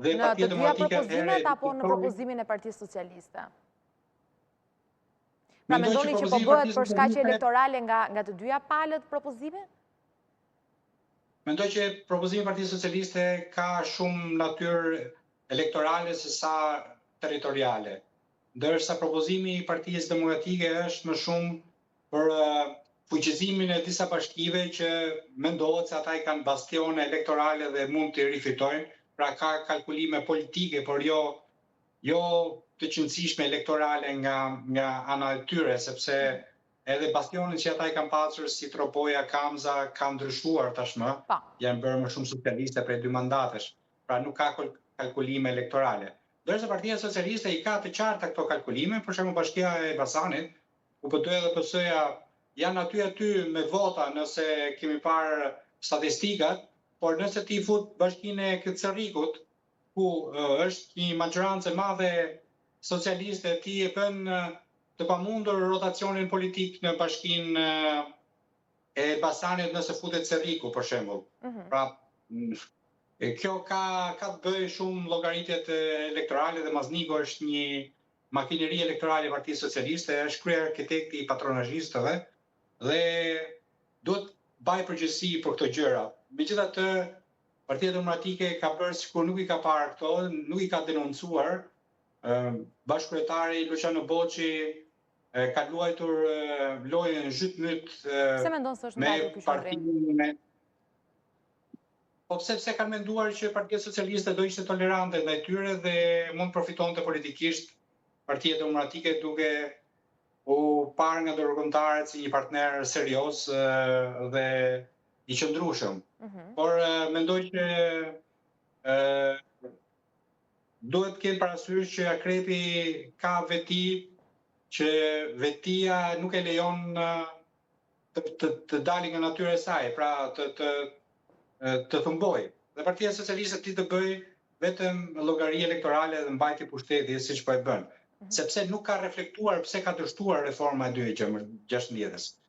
Dhe Në të dyja propozimet apo në propozimin e Partisë Socialiste? Pra mendoni që po bëhet për shkaqe elektorale nga nga të dyja palët propozimi? Mendoj që propozimi i Partisë Socialiste ka shumë natyrë elektorale se sa territoriale. Ndërsa propozimi i Partisë Demokratike është më shumë për fuqizimin e disa bashkive që mendohet se ata i kanë bastione elektorale dhe mund t'i rifitojnë, pra ka kalkulime politike, por jo jo të qenësishme elektorale nga nga ana e tyre, sepse edhe bastionet që ata i kanë pasur si Tropoja, Kamza kanë ndryshuar tashmë, po. janë bërë më shumë socialiste prej dy mandatesh, pra nuk ka kalkulime elektorale. Ndërsa Partia Socialiste i ka të qarta këto kalkulime, për shembull Bashkia e Elbasanit, ku PD-ja dhe PS-ja janë aty aty me vota nëse kemi parë statistikat, por nëse ti fut bashkinë e Cërrikut, ku është një maxhorancë e madhe socialiste, ti e bën të pamundur rotacionin politik në bashkinë e Elbasanit nëse futet Cërriku, për shembull. Mm -hmm. Pra, kjo ka ka të bëjë shumë llogaritjet elektorale dhe Mazniku është një makineri elektorale e Partisë Socialiste, është kryearkitekti i patronazhistëve dhe duhet mbajë përgjegjësi për këto gjëra. Megjithatë, Partia Demokratike ka bërë sikur nuk i ka parë këto, nuk i ka denoncuar. Bashkëkryetari Luciano Boçi ka luajtur lojën zhyt-myt Pse mendon se është mbajtur ky qëndrim? Po sepse kanë menduar që Partia Socialiste do ishte tolerante ndaj tyre dhe mund të përfitonte politikisht Partia Demokratike duke u parë nga ndërkombëtarët si një partner serioz dhe i qëndrueshëm. Mm -hmm. Por mendoj që duhet të kenë parasysh që akrepi ka veti që vetia nuk e lejon të, të, të dali nga natyra e saj, pra të, të, të thumbojë. Dhe Partia Socialiste di të bëjë vetëm llogari elektorale dhe mbajtje pushteti, siç po e bën. Mm -hmm. Sepse nuk ka reflektuar pse ka dështuar reforma e 2016-s.